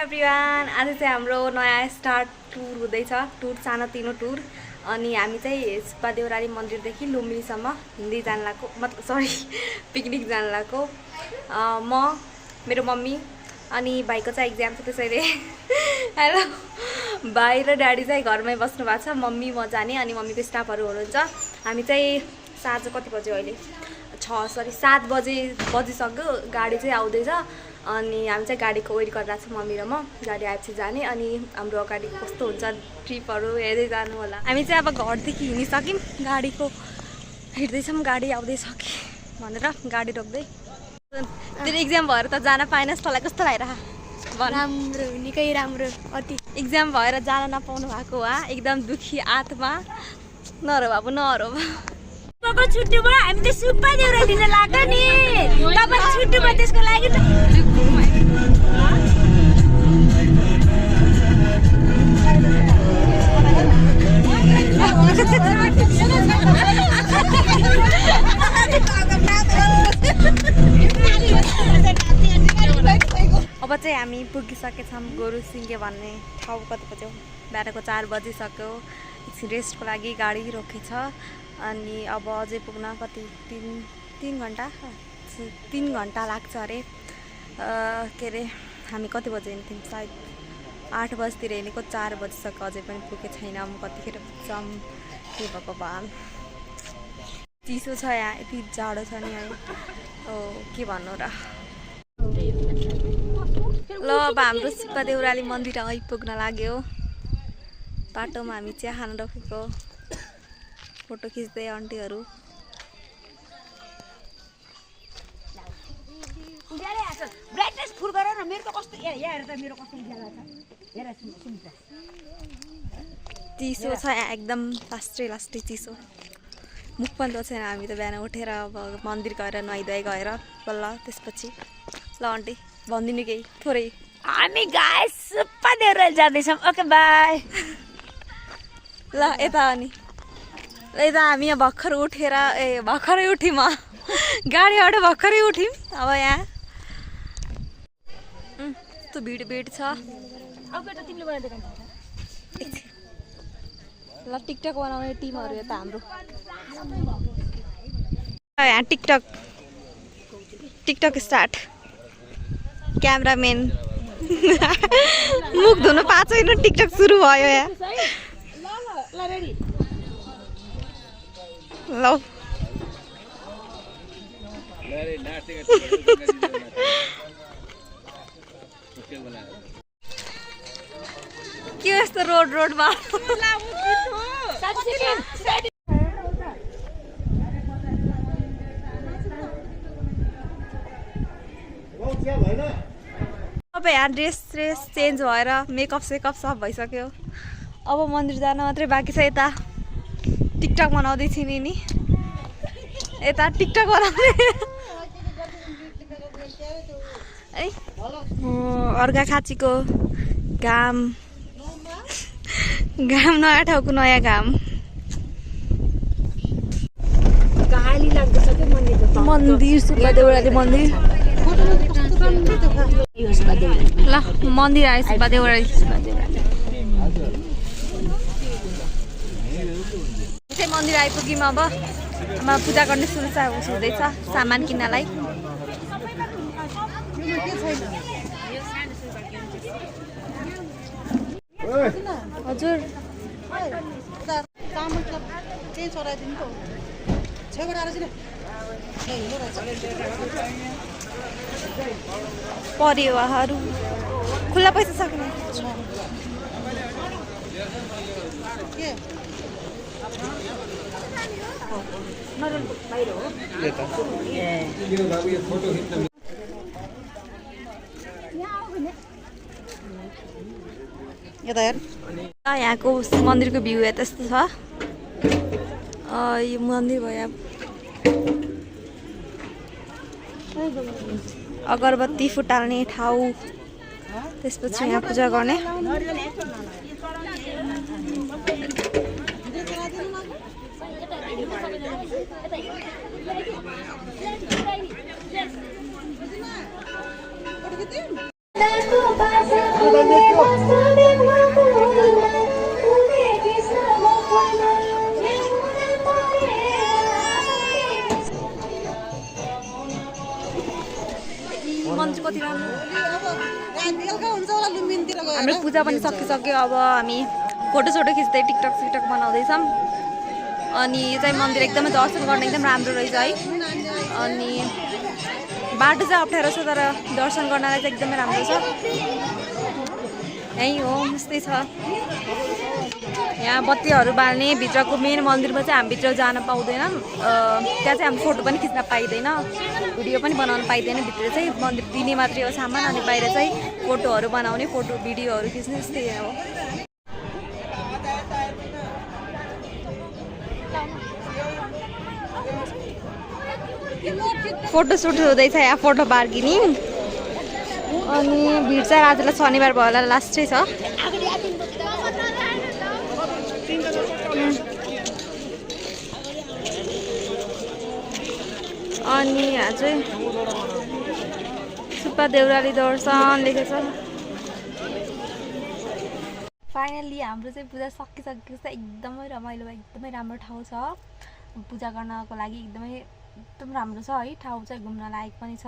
everyone आज चाहिँ हाम्रो नयाँ स्टार्ट टुर हुँदैछ टुर सानोतिनो टुर अनि हामी चाहिँ सुब्बा देउराली मन्दिरदेखि लुम्बिनीसम्म हिँड्दै जान लागेको मतलब सरी पिकनिक जान लागेको म मेरो मम्मी अनि भाइको चाहिँ एक्जाम छ त्यसैले हेलो भाइ र ड्याडी चाहिँ घरमै बस्नु भएको छ मम्मी म जाने अनि मम्मीको स्टाफहरू हुनुहुन्छ हामी चाहिँ साँझ कति बज्यो अहिले 7 बजिसक्यो गाडी चाहिँ आउँदैछ अनि हामी चाहिँ गाडीको वेट गरिरहेको छौँ मम्मी र म गाडी आएपछि जाने अनि हाम्रो अगाडि कस्तो हुन्छ ट्रिपहरू हेर्दै जानु होला हामी चाहिँ अब घरदेखि हिँडिसक्यौँ गाडीको हिँड्दैछौँ गाडी आउँदैछ कि भनेर गाडी रोक्दै तेरो एक्जाम भएर त जान पाएनस् तँलाई कस्तो लागिरहेको राम्रो निकै राम्रो अति एक्जाम भएर जान नपाउनु भएको हा एकदम दुखी आत्मा नरो बाबु नरो बाबा छुट्टी भयो हामी त सुब्बा देउराली लिन लाग्यो नि तपाईँ छुट्टी भयो त्यसको लागि अब चाहिँ हामी पुगिसकेछौँ गोरुसिङ्गे भन्ने ठाउँ कति बज्यो बिहानको 4 बजिसक्यो एकछिन रेस्टको लागि गाडी रोकेछ अनि अब अझै पुग्न कति 3 घन्टा लाग्छ अरे के अरे हामी कति बजे हिँड्थ्यौँ सायद 8 बजीतिर हिँडेको 4 बजिसक्यो अझै पनि पुगेको छैनौँ कतिखेर पुग्छौँ के भगवान् चिसो छ यहाँ यति जाडो छ नि है के भन्नु र ल अब हाम्रो सुब्बा देउराली मन्दिर आइपुग्न लाग्यो बाटोमा हामी चिया खान रोकेको फोटो खिच्दै आन्टीहरू ब्राइटनेस फुल गर न मेरो कस्तो हेर त मेरो कस्तो उज्यालो छ हेर सुन्नु चिसो छ यहाँ एकदम लास्टै चिसो मुख पनि त छैन हामी त बिहान उठेर अब मन्दिर गएर नुहाइधुवाइ गएर बल्ल त्यसपछि ल आन्टी भनिदिनु केही थोरै हामी गाइस सुब्बा देउराली जाँदैछौँ ओके बाई ल यता अनि यता हामी यहाँ भर्खर उठेर भर्खरै उठ्यौँ गाडीबाट भर्खरै उठ्यौँ अब यहाँ यस्तो भिड छ ल टिकटक बनाउने टिमहरू यता हाम्रो यहाँ टिकटक स्टार्ट क्यामराम्यान मुख धुनु पाएको छैन टिकटक सुरु भयो यहाँ ल के यस्तो रोडमा अब यहाँ ड्रेस चेन्ज भएर मेकअप सेकअप सब भइसक्यो अब मन्दिर जान मात्रै बाँकी छ यता टिकटक बनाउँदै थिएँ नि यता टिकटक बनाउँदै है अर्घाखाँचीको घाम नयाँ ठाउँको नयाँ घाम मन्दिर सुब्बा देउराली मन्दिर ल मन्दिर आयो सुब्बा देउराली चाहिँ मन्दिर आइपुग्यौँ अब पूजा गर्ने सुरु हुँदैछ सामान किन्नलाई हजुर परिवारहरू खुल्ला पैसा सक्ने यहाँको मन्दिरको भ्यू यहाँ त्यस्तो छ यो मन्दिर भयो अगरबत्ती फुटाल्ने ठाउँ त्यसपछि यहाँ पूजा गर्ने मन्दिर कति राम्रो हाम्रो पूजा पनि सकिसक्यो अब हामी फोटोसोटो खिच्दै टिकटक सिकटक बनाउँदैछौँ अनि यो चाहिँ मन्दिर एकदमै दर्शन गर्न एकदम राम्रो रहेछ है अनि बाटो चाहिँ अप्ठ्यारो छ तर दर्शन गर्नलाई चाहिँ एकदमै राम्रो छ यहीँ हो यस्तै छ यहाँ बत्तीहरू बाल्ने भित्रको मेन मन्दिरमा चाहिँ हामी भित्र जान पाउँदैनौँ त्यहाँ चाहिँ हामी फोटो पनि खिच्न पाइँदैन भिडियो पनि बनाउन पाइँदैन भित्र चाहिँ मन्दिर दिने मात्रै हो सामान अनि बाहिर चाहिँ फोटोहरू बनाउने फोटो भिडियोहरू खिच्ने त्यस्तै हो फोटोसुट हुँदैछ यहाँ फोटो बार्गिनी अनि भिड चाहिँ आजलाई शनिबार भयो होला लास्टै छ अनि यहाँ चाहिँ सुब्बा देउराली दर्शन लेखेको छ फाइनल्ली हाम्रो चाहिँ पूजा सकिसकेको छ एकदमै रमाइलो एकदमै राम्रो ठाउँ छ पूजा गर्नको लागि एकदम राम्रो छ है ठाउँ चाहिँ घुम्न लायक पनि छ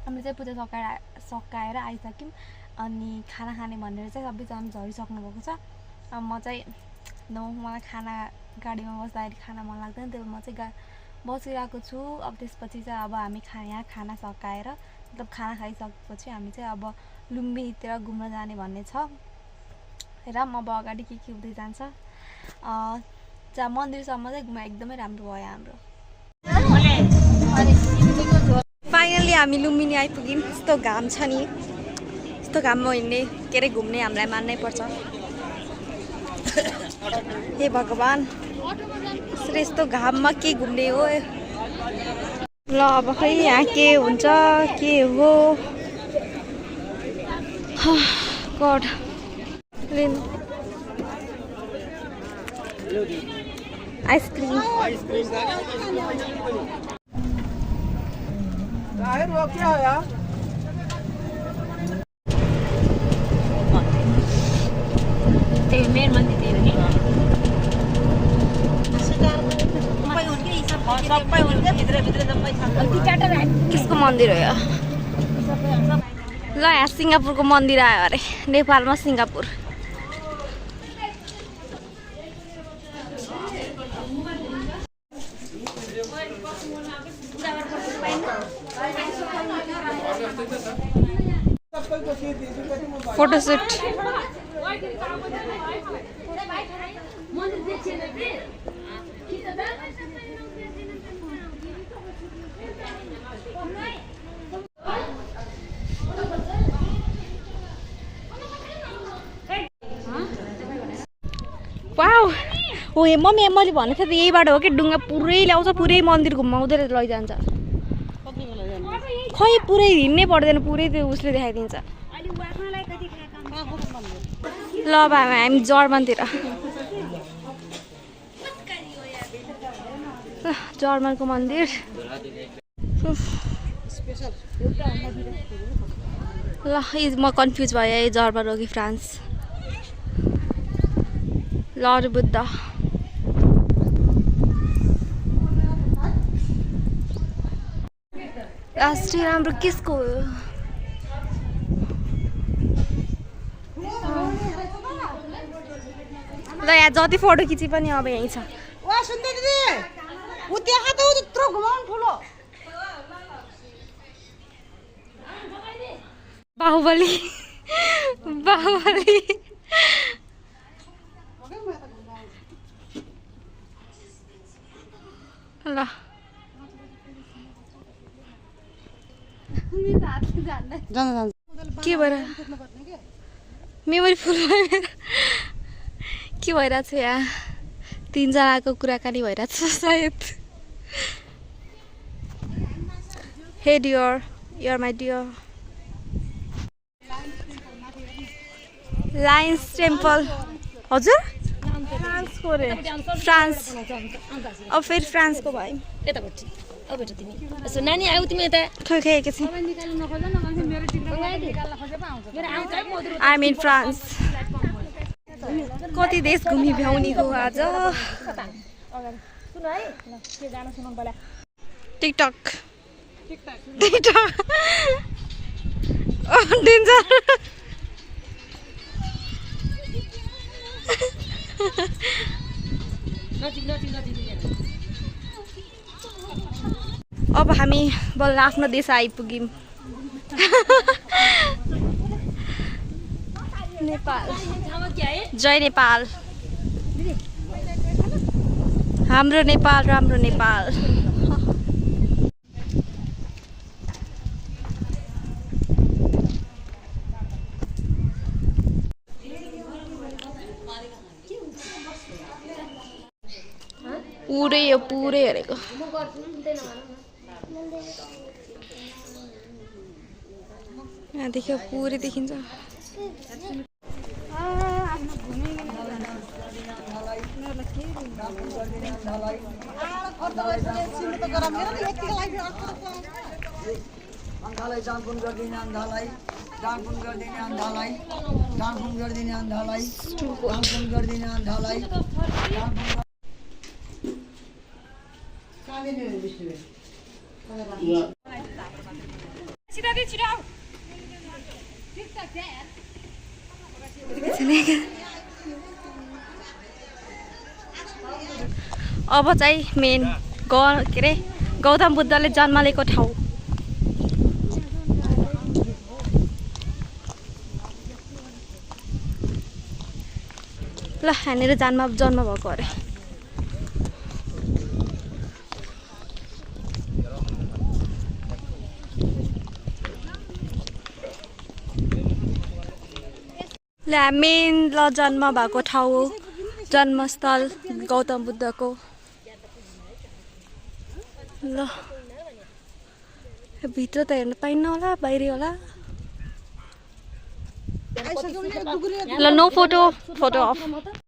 हामीले चाहिँ पूजा सकाएर आइसक्यौँ अनि खाना खाने भनेर चाहिँ सबैजना झरिसक्नु भएको छ म चाहिँ मलाई खाना गाडीमा बस्दाखेरि खाना मन लाग्दैन त्यही भएर म चाहिँ बसिरहेको छु अब त्यसपछि चाहिँ अब हामी यहाँ खाना सकाएर मतलब खाना खाइसकेपछि हामी चाहिँ अब लुम्बिनीतिर घुम्न जाने भन्ने छ र म अब अगाडि के हुँदै जान्छ जहाँ मन्दिरसम्म चाहिँ घुम्न एकदमै राम्रो भयो हाम्रो फाइनल्ली हामी लुम्बिनी आइपुग्यौँ यस्तो घाम छ नि यस्तो घाममा हिँड्ने के अरे घुम्ने हामीलाई मान्नै पर्छ हे भगवान् यस्तो घाममा के घुम्ने हो ल अब खै यहाँ के हुन्छ के हो गड लिनु आइसक्रिम किसको मन्दिर हो यो ल यहाँ सिङ्गापुरको मन्दिर आयो अरे नेपालमा सिङ्गापुर फोटोशूट वाउ हो ए मम्मी मैले भनेको थिएँ त यही बाटो हो कि डुङ्गा पुरै ल्याउँछ पुरै मन्दिर घुमाउँदै लैजान्छ खै पुरै हिँड्नै पर्दैन पुरै त्यो उसले देखाइदिन्छ ल अब हामी जर्मनतिर जर्मनको मन्दिर ल म कन्फ्युज भएँ जर्मन हो कि फ्रान्स लर्ड बुद्ध लास्ट राम्रो किसको हो ल यहाँ जति फोटो खिची पनि अब यहीँ छ बाहुबली बाहुबली ल के भएर मेमोरी फुल भयो के भइरहेको छ यहाँ तीनजनाको कुराकानी भइरहेको छ सायद hey dear you're my dear lions temple हजुर फ्रान्स अब फेरि फ्रान्सको भयो अब भेट तिमी यसो नानी आऊ तिमी यता खै खै एकैछिन आइ एम इन फ्रान्स कति देश घुमी भ्याउनी हो आज टिकटक डेन्जर अब हामी बल्ल आफ्नो देश आइपुग्यौँ नेपाल जय नेपाल हाम्रो नेपाल राम्रो नेपाल पुरै यो पुरै हेरेको यहाँ देखियो पुरै देखिन्छ अन्धालाई जाँडफुन गरिदिने अन्धालाई जाँडफुन गरिदिने अन्धालाई जाँडफुन गरिदिने अन्धालाई जाँडफुन गरिदिने अन्धालाई अब चाहिँ मेन के अरे गौतम बुद्धले जन्म लिएको ठाउँ ल यहाँनिर जन्म भएको अरे ल मेन ल जन्म भएको ठाउँ हो जन्मस्थल गौतम बुद्धको ल भित्र त हेर्न पाइन्न होला बाहिरी होला ल नो फोटो अफ